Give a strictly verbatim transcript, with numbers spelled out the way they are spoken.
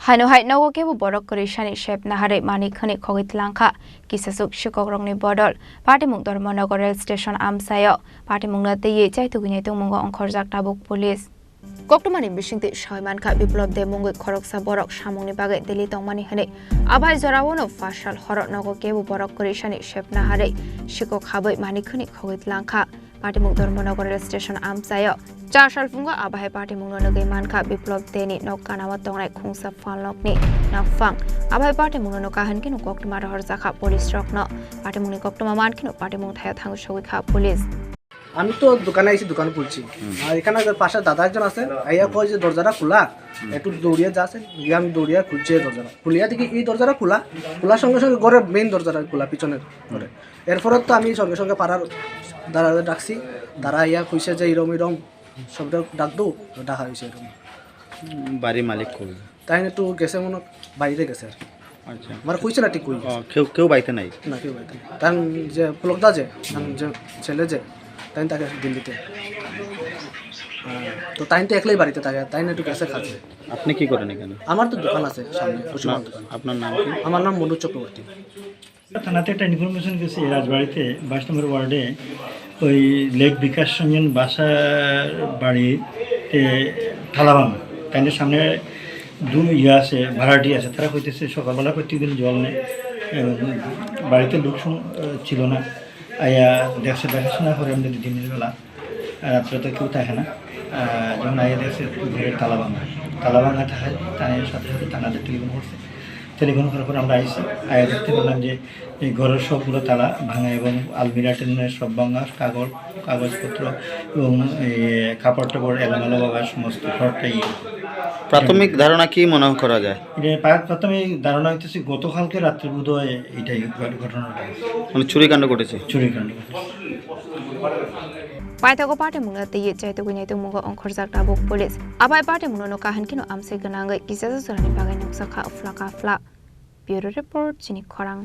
Haino hai nogo kebo borok kwrwisani sep naharwi manik hwnwi khogwi tlangkha. Kisasuk sikokrokni bodol Patimung Dharmanagar rail station amchaio patimungno twiwi chaitugwi naitungmungo ongkhorjak tabuk police. Koktwmani bisingtwi sawi mankha Biplop de mungwi khoroksa borok samungni bagwi Delhi tongmani hwnwi. Abai joraono phasal horo nogo kebo borok kwrwisani sep naharwi sikok habwi manik hwnwi khogwi tlangkha. Patimung Dharmanagar rail station amchaio. Char sal phungo abahai patimungno nugwi mankha Biplop Deni nok ganao tongnai khungsa phalnokni nokphang. Abahai patimungno nukha hwnkheno koktwma rohorjakha police rokno. Patimungni koktwma mankheno patimung thaio thangwi sogwikha police. আমি তো দোকানে আইছি, দোকান খুলছি। আর এখানে যে পাশে দাদা একজন আছে, আইয়া কয় যে দরজাটা খোলা, একটু দৌড়িয়ে যা আছে। গিয়ে আমি দৌড়িয়ে খুলছি এই দরজাটা। খুলিয়া দেখি এই দরজাটা খোলা, খোলার সঙ্গে সঙ্গে ঘরের মেইন দরজাটা খোলা, পিছনের ঘরে। এরপরে তো আমি সঙ্গে সঙ্গে পাড়ার দাদাদের ডাকছি, তারা আইয়া কইছে যে এরম এরম সবটা ডাক দো, তো ডাকা হয়েছে এরম। উম, বাড়ির মালিক কই? তাই একটু গেছে মনে হয়, বাইরে গেছে আর কি। আচ্ছা। আমার কইছে না ঠিক কই গেছে। ও, কেউ, কেউ বাড়িতে নাই? না, কেউ বাড়িতে নেই। তাই যে পুলকদা যে, তাই যে ছেলে যে, তাই তাকে দিল্লিতে। হ্যাঁ, তো তাই তো একলাই বাড়িতে থাকে, তাই না একটু গেছে কাজে। আপনি কি করেন এখানে? আমার তো দোকান আছে সামনে, পশুপাল আপনার, দোকান। আপনার নাম কি? আমার নাম মনোজ চক্রবর্তী। থানাতে একটা ইনফরমেশন গেছে, এই রাজবাড়িতে বাইশ নম্বর ওয়ার্ডে ওই লেট বিকাশ রঞ্জন বাসার বাড়িতে তালা ভাঙা। তাদের সামনে দুই ইয়ে আছে, ভাড়াটি আছে, তারা কইতেছে সকালবেলা প্রত্যেকদিন জল নেয় এবং বাড়িতে লোক সং-, ছিল না। আয়া দেখছে, দেখাশোনা করে আমরা দিনের বেলা। আর রাত্রে তো কেউ থাকে না। আহ, যখন আইয়া দেখছে ঘরের তালা ভাঙা, তালা ভাঙা থাকায় তাই সাথে সাথে থানাতে টেলিফোন করছে। টেলিফোন করার পর আমরা আইছি, আইয়া দেখতে পেলাম যে এই ঘরের সবগুলো তালা ভাঙা এবং আলমিরা টেলমিরা সব ভাঙা, কাগজ, কাগজপত্র এবং এই কাপড় টাপড় এলোমেলো ভাবে সমস্ত ঘরটাই। প্রাথমিক ধারণা কি মনে করা যায়? এটা প্রা-, প্রাথমিক ধারণা হইতেছে গতকালকে রাত্রে বোধহয় এটাই ঘট-, ঘটনাটা। মানে চুরিকাণ্ড ঘটেছে? চুরিকাণ্ড ঘটেছে। Paithago patimungno twiwi chaitugwi naitungmungo ongkhorjak tabuk police. Abai patimungno nukha hwnkheno amsai gwnangwi kisa jorani bagwi nukjakha phla ka phla. Bureau report, chini khorang.